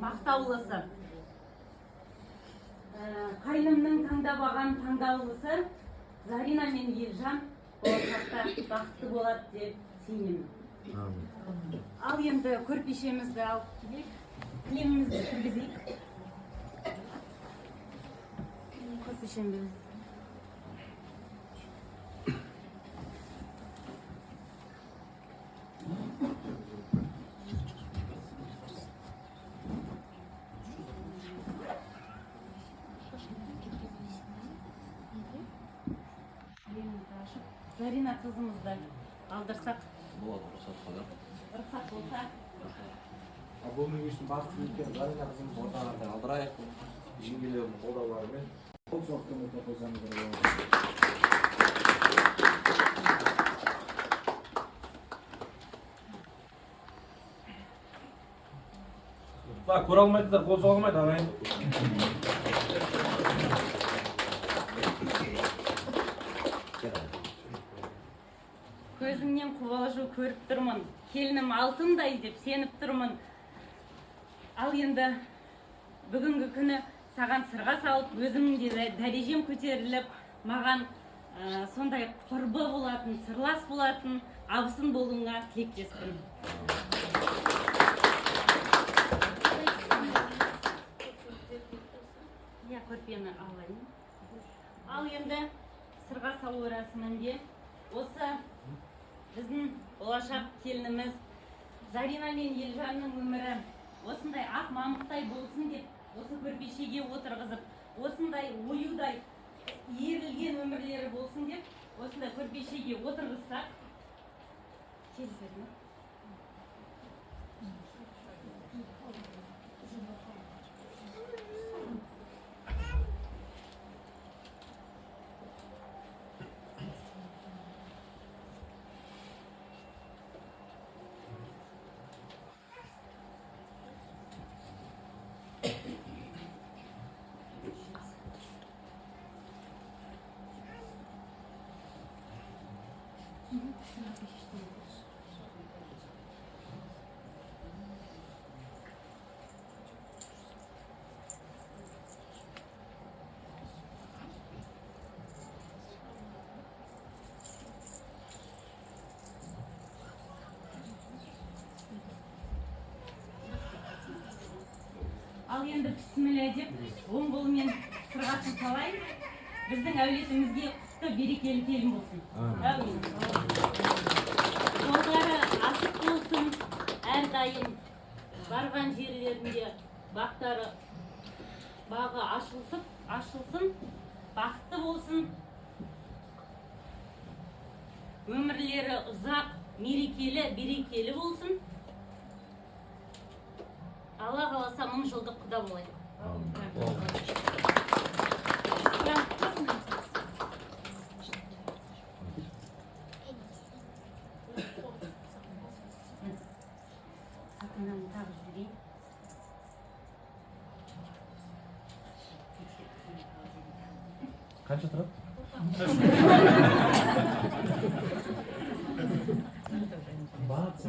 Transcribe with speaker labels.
Speaker 1: Мақтаулысы. Қайнымның таңдап алған таңдаулысы Зарина мен Елжан болашақта бақытты болады деп сенемін. Ал енді көрпешемізді алып келейік, кілемімізді кіргізейік. Көрпешемізді. Кілемімізді ашып, Зарина қызымызды алдырсақ.
Speaker 2: Болады, рұқсат болса.
Speaker 1: Рұқсат болса.
Speaker 3: Ал бүгінгі кештің басты кейіпкері Зарина қызымыз ортаға алдырайық. Жеңгелердің қолдауларымен қол соғып көмекке қойсаңыздар болады.
Speaker 4: Мына көре алмайтындар қол соға алмайды, ағайын.
Speaker 1: Көзіңнен қобалжу көріп тұрмын, келінім алтындай деп сеніп тұрмын. Ал енді бүгінгі күні саған сырға салып, өзімнің де дәрежем көтеріліп, маған сондай құрбы болатын, сырлас болатын абысын болуыңа тілектеспін. Иә, көрпені алайын. Ал енді сырға салу рәсімінде осы біздің болашақ келініміз Зарина мен Елжанның өмірі осындай ақ мамықтай болсын деп, осы көрпешеге отырғызып, осындай оюдай иірілген өмірлері болсын деп, осындай көрпешеге отырғызсақ. Кел, Зарина. Ал енді бісміллә деп, оң қолымен сырғасын салайын. Біздің әулетімізге құтты, берекелі келін болсын, әумин. Жолдары ашық болсын, әрдайым барған жерлерінде бақтары, бағы ашылсып ашылсын, бақытты болсын, өмірлері ұзақ, мерекелі, берекелі болсын. Алла қаласа, мың жылдық құда болайық. Сыра, қосың. Сақинаны тағып жіберейін.
Speaker 4: Қанша тұрады?